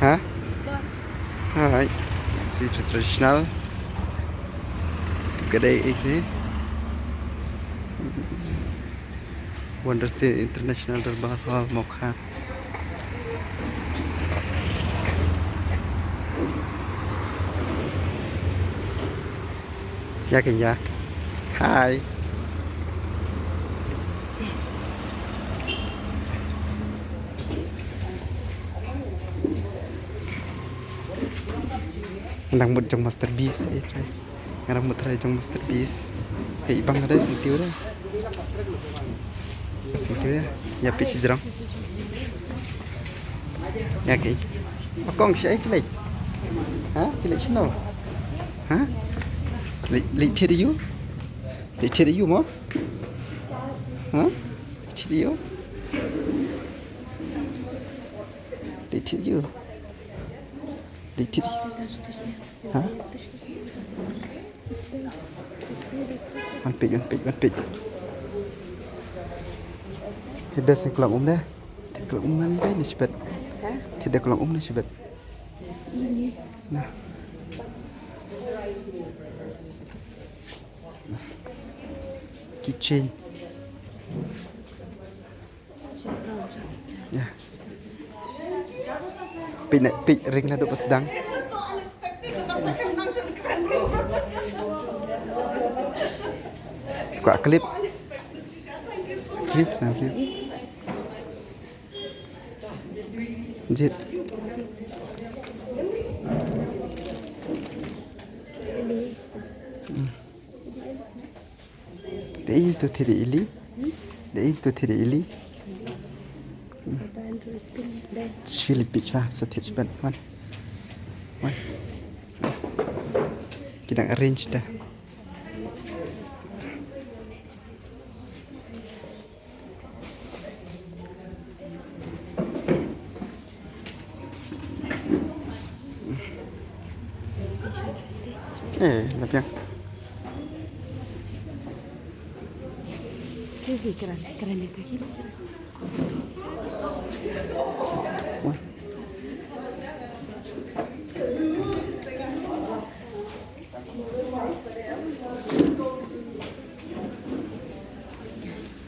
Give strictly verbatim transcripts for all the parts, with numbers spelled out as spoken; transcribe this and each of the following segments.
Ha? Alright. See the traditional. Good day, evening. Wonder City International Durbar Hall, Mokha. Ïa kane ïa. Hi. Nga dang mut jong Masterpiece, eh, trai. Nga dang mut trai jong Masterpiece. Hei, bang ada sentiw dah. Sentiw dah. Ïa phi sijrang. Ïa ki. Akong shi ai klik. Ha? Klik shino. Ha? Klik, klik thied ïa u. Klik thied ïa u mo. Ha? Klik thied ïa u. Klik thied ïa u. Klik thied ïa u. Ha? Wan peit, wan peit, wan peit. Te best ni klam um ne. Te klam um ne ni bai ni sibet. Te da klam um ne sibet. Nah. Keychain. Ya. Peit ne, peit ring naduh ba sdang. Kwah clip. Clip, na clip. Jit. Hmm. Dei to thiri ili. Dei to thiri ili. Hmm. Shi leit peit shuwa, sa thied shuwa. Wan. Wan. Ki dang arrange da. Eh, la biang. Kran, kran itu kiri. Wah.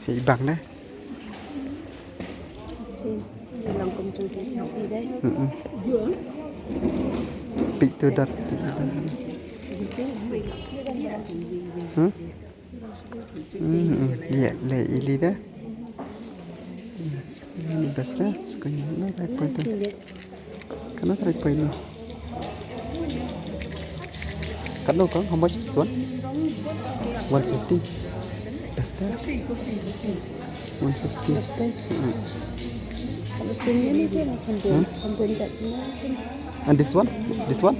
Hei bang ne. Chin, long kum chung chin si dai. Mm-mm. Peit tu dar. Hmm? Hmm, hmm. Ïa, le ili da. Hmm, ini basta, sekolah ni, rai poi tu. Kano rai poi ni? Kano kang, how much this one? One fifty. Basta. One fifty. Hmm. Hmm? And this one? This one?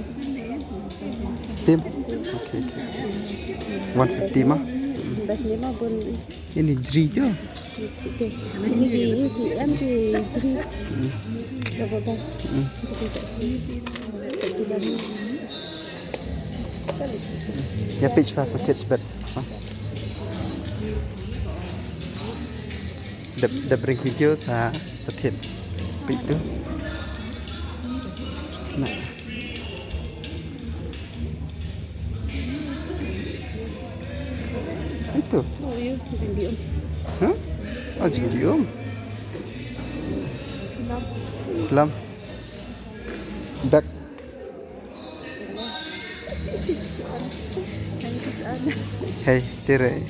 Same? Okay, okay. One fifty ma? Ini jri tu. Ini ki, ini ki, em ki jri. Hmm. Hmm. Ïa peit shuwa sa thied shuwa. Dep, dep ring video sa, sa thied. Peit tu. Na. Itu. Oh, iya, jingdium. Hah? Oh, jingdium. Lam. Lam. Dak. Hei, tire.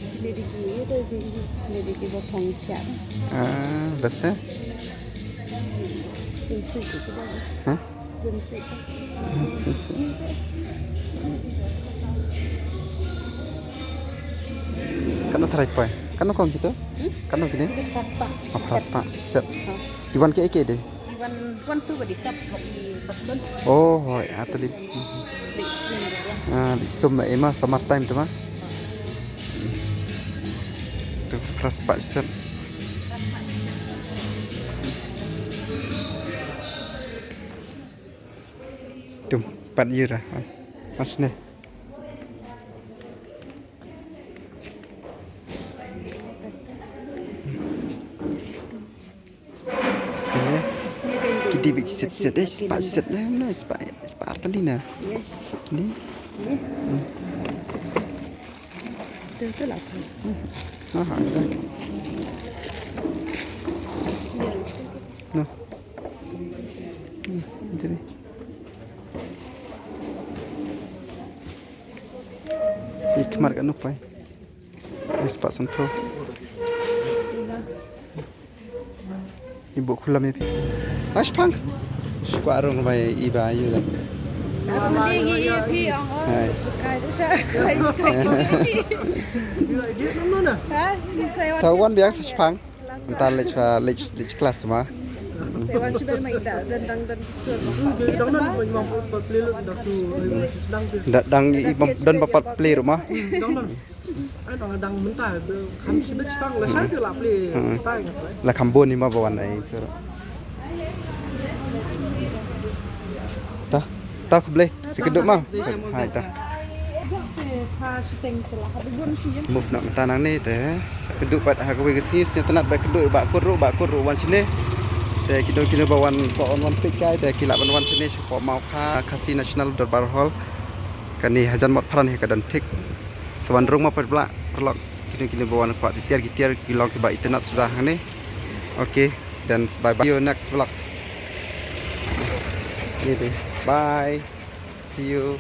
Ah, bas eh? Hah? Kano tharai poi? Kano kong kito? Kano kine? Kino plaspa. Oh, plaspa. Set. Iwan ke eke de? Iwan, wan tu badi kap badi person. Oh, hoi, atali. Badi swim dia. Ah, di sum ema summer time tu ma. Tu plaspa set. Tu pat yura. Mas ne. Ki Bit sit sit eh, spah sit eh, no, spah, spah artalina. Ni. Ha ha. No. Jadi. Ni khmat ka nupai. Spah sanphew. Ibu khulam ya phi. Ashpang. Shkwa rong bai iba yu da. Hai. Sa wan biak sa shpang. Nta lech lech lech class ma. Da dang i bam don ba pat play ru ma. Ai dang dang mynta kham shibit shpang la shai la play style. La kham bun ni ma ba wan ai. Ta ta khublei. Sa kdup ma. Hai ta. Move na mynta nangne te. Sa kdup pat ha kawei ka sngi sngewtynnat ba kdup ba kut ru ba kut ru wan shane. Te kino kino ba wan ba wan wan peit kai te ki lah ban wan shane shapoh Mawkha Khasi National Dorbar Hall. Kane hajan mot pran hi ka don thik. Sa wan rung ma pat bla paralok. Kino kino ba wan kwah ki tiar ki tiar ki long kiba itynnat suda hangne. Okay, then bye bye. See you next vlog. Bye. See you.